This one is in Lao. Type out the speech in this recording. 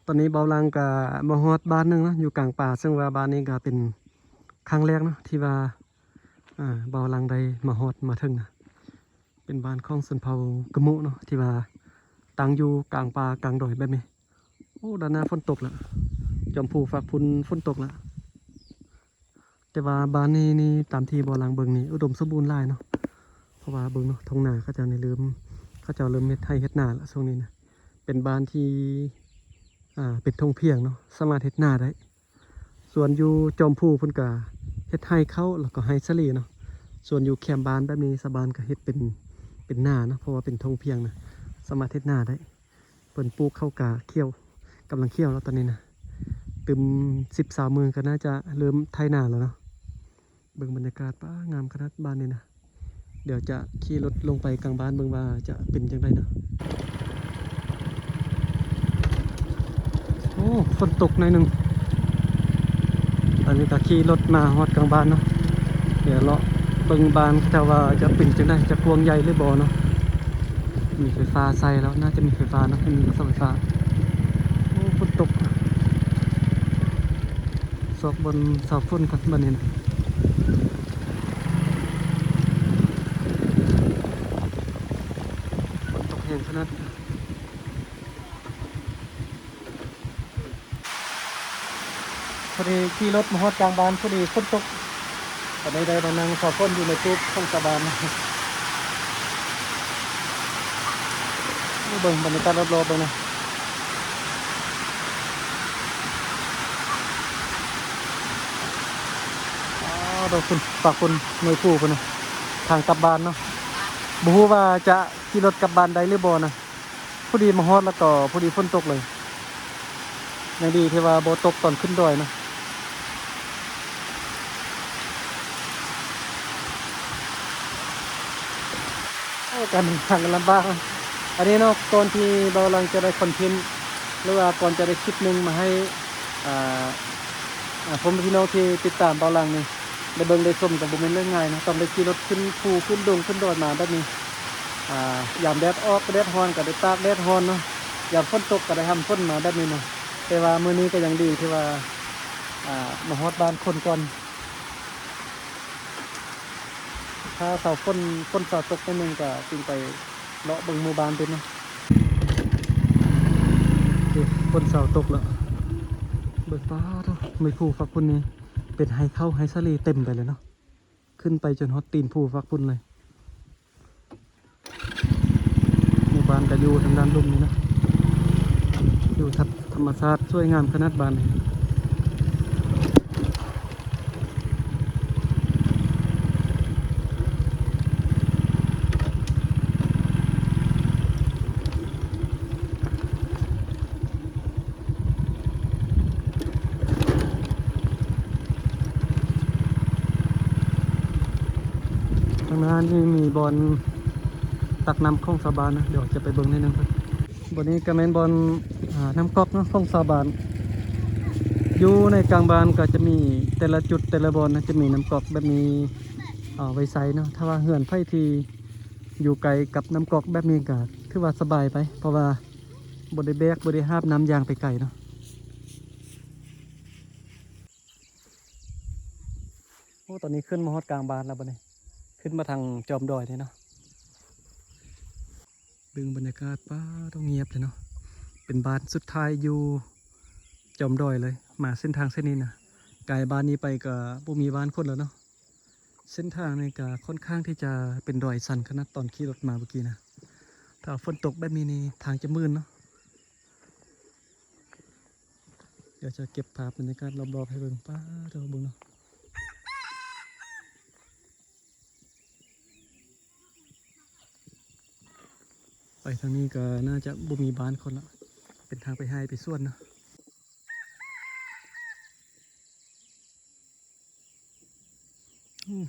ຕອນນີ້ເບົາຫຼັງກະມາຮອດບ້ານໜຶ່ງເນາະ ຢູ່ກາງປ່າ ເຊິ່ງວ່າບ້ານນີ້ກະເປັນຄັ້ງແລກເນາະ ທີ່ວ່າ ອ່າ ເບົາຫຼັງໄດ້ມາຮອດມາເຖິງນະ. ເປັນບ້ານຂອງຊົນເຜົ່າກະໂມະເນາະ ທີ່ວ່າຕັ້ງຢູ່ກາງປ່າກາງດອຍແບບນີ້. ໂອ້ ດ້ານໜ້າຝົນຕົກລະ ຈອມພູຟາກພຸ່ນຝົນຕົກລະ. ແຕ່ວ່າບ້ານນີ້ນີ້ ຕາມທີ່ເບົາຫຼັງເບິ່ງນີ້ ອຸດົມສົມບູນຫຼາຍເນາະ ເພາະວ່າເບິ່ງເນາະ ທົ່ງນາເຂົາເຈົ້ານີ້ເລີ່ມ ເຂົາເຈົ້າເລີ່ມເຮັດໄຮ່ເຮັດນາລະຊ່ວງນີ້ນະ. ເປັນບ້ານທີ່ ອ່າ ເປັນທົ່ງພຽງເນາະ ສາມາດເຮັດນາໄດ້. ສ່ວນຢູ່ຈອມພູເພິ່ນກະເຮັດໄຮ່ເຂົ້າ ແລ້ວກໍໄຮ່ສາລີເນາະ. ສ່ວນຢູ່ແຄມບ້ານແບບນີ້ ຊາວບ້ານກະເຮັດເປັນ ເປັນນາເນາະ ເພາະວ່າເປັນທົ່ງພຽງນະ ສາມາດເຮັດນາໄດ້. ເພິ່ນປູກເຂົ້າກະຂຽວ ກຳລັງຂຽວແລ້ວຕອນນີ້ນະ ຕື່ມສິບຊາວມື້ກໍໜ້າຈະເລີ່ມໄຖນາແລ້ວເນາະ. ເບິ່ງບັນຍາກາດ ປ້າ ງາມຂະໜາດບ້ານນີ້ນະ. ດຽວຈະຂີ່ລົດລົງໄປກາງບ້ານເບິ່ງວ່າຈະເປັນຈັ່ງໃດເນາະ. ໂອ້ ຝົນຕົກໜ້ອຍໜຶ່ງ. ຕອນນີ້ກໍຂີ່ລົດມາຮອດກາງບ້ານເນາະ. ດຽວເລາະເບິ່ງບ້ານເຂົາເຈົ້າວ່າຈະເປັນຈັ່ງໃດ ຈະກວ້າງໃຫຍ່ຫຼືບໍ່ເນາະ. ມີໄຟຟ້າໃສ່ແລ້ວ ໜ້າຈະມີໄຟຟ້າເນາະ ເຫັນມີເສົາໄຟຟ້າ. ໂອ້ ຝົນຕົກ. ຊອກບ່ອນເຊົາຝົນກ່ອນບັດນີ້ນະ. ຝົນຕົກແຮງຂະໜາດ. ພໍດີຂີ່ລົດມາຮອດກາງບ້ານ ພໍດີຝົນຕົກ ກໍໄດ້ ໄດ້ມານັ່ງເຊົາຝົນຢູ່ໃນຕູບຂອງຊາວບ້ານ. ເບິ່ງບັນຍາກາດລອບໆເບິ່ງນະ. ອ້າວ ດອກພຸ້ນ ປາກພຸ້ນ ໜ່ວຍພູພຸ້ນນະ ທາງກັບບ້ານເນາະ. ບໍ່ຮູ້ວ່າຈະຂີ່ລົດກັບບ້ານໄດ້ຫຼືບໍ່ນະ. ພໍດີມາຮອດແລ້ວກໍພໍດີຝົນຕົກເລີຍ. ຍັງດີທີ່ວ່າບໍ່ຕົກຕອນຂຶ້ນດອຍນະ. ໂອ້ ການເດີນທາງກໍລຳບາກນະ. ອັນນີ້ເນາະ ກ່ອນທີ່ເບົາຫຼັງຈະໄດ້ຄອນເທັນ ຫຼືວ່າກ່ອນຈະໄດ້ຄລິບໜຶ່ງມາໃຫ້ ອ່າ ອ່າ ພໍ່ແມ່ພີ່ນ້ອງທີ່ຕິດຕາມເບົາຫຼັງນີ້ ໄດ້ເບິ່ງໄດ້ຊົມກໍບໍ່ແມ່ນເລື່ອງງ່າຍເນາະ. ຕ້ອງໄດ້ຂີ່ລົດຂຶ້ນພູຂຶ້ນດົງຂຶ້ນດອຍມາແບບນີ້ ອ່າ ຍາມແດດອອກແດດຮ້ອນກໍໄດ້ຕາກແດດຮ້ອນເນາະ, ຍາມຝົນຕົກກໍໄດ້ຫຳຝົນມາແບບນີ້ເນາະ. ແຕ່ວ່າມື້ນີ້ກໍຍັງດີທີ່ວ່າ ອ່າ ມາຮອດບ້ານຄົນກ່ອນ. ຖ້າເຊົາຝົນ ຝົນເຊົາຕົກໜ້ອຍໜຶ່ງກໍຈຶ່ງໄປ ເລາະເບິ່ງໝູ່ບ້ານເພິ່ນເນາະ. ໂອ້ ຝົນເຊົາຕົກແລ້ວ. ເບິ່ງ ປາດໂທ້ ໃນພູຟາກພຸ້ນນີ້ ເປັນໄຮ່ເຂົ້າໄຮ່ສາລີເຕັມໄປເລີຍເນາະ. ຂຶ້ນໄປຈົນຮອດຕີນພູຟາກພຸ້ນເລີຍ. ໝູ່ບ້ານກໍຢູ່ທາງດ້ານລຸ່ມນີ້ເນາະ. ຢູ່ ທຳມະຊາດສວຍງາມຂະໜາດບ້ານນີ້. ທາງໜ້ານີ້ມີບ່ອນຕັກນ້ຳຂອງຊາວບ້ານນະ, ດຽວຈະໄປເບິ່ງໜ້ອຍໜຶ່ງກ່ອນ. ບ່ອນນີ້ກໍແມ່ນບ່ອນ ອ່າ ນ້ຳກອກເນາະ ຂອງຊາວບ້ານ. ຢູ່ໃນກາງບ້ານກໍຈະມີແຕ່ລະຈຸດແຕ່ລະບ່ອນນະ ຈະມີນ້ຳກອກແບບນີ້ ເອົາໄວ້ໃຊ້ເນາະ. ຖ້າວ່າເຮືອນໃຜທີ່ຢູ່ໄກກັບນ້ຳກອກແບບນີ້ກໍຖືວ່າສະບາຍໄປ ເພາະວ່າບໍ່ໄດ້ແບກ ບໍ່ໄດ້ຫາບນ້ຳຢາງໄປໄກເນາະ. ໂອ້ ຕອນນີ້ຂຶ້ນມາຮອດກາງບ້ານແລ້ວບັດນີ້ ຂຶ້ນມາທາງຈອມດອຍນີ້ເນາະ. ເບິ່ງບັນຍາກາດ ປາດໂທ້ ງຽບແທ້ເນາະ. ເປັນບ້ານສຸດທ້າຍຢູ່ຈອມດອຍເລີຍ. ມາເສັ້ນທາງເສັ້ນນີ້ນະ ກາຍບ້ານນີ້ໄປກໍບໍ່ມີບ້ານຄົນແລ້ວເນາະ. ເສັ້ນທາງນີ້ກໍຄ່ອນຂ້າງທີ່ຈະເປັນດອຍຊັນຂະໜາດ ຕອນຂີ່ລົດມາເມື່ອກີ້ນະ. ຖ້າຝົນຕົກແບບນີ້ນີ້ ທາງຈະມື່ນເນາະ. ດຽວຈະເກັບພາບບັນຍາກາດລອບໆໃຫ້ເບິ່ງ. ປາດໂທ້ ເບິ່ງເນາະ. ໄປທາງນີ້ກໍໜ້າຈະບໍ່ມີບ້ານຄົນລະ ເປັນທາງໄປໄຮ່ໄປສວນເນາະ. ໂອ້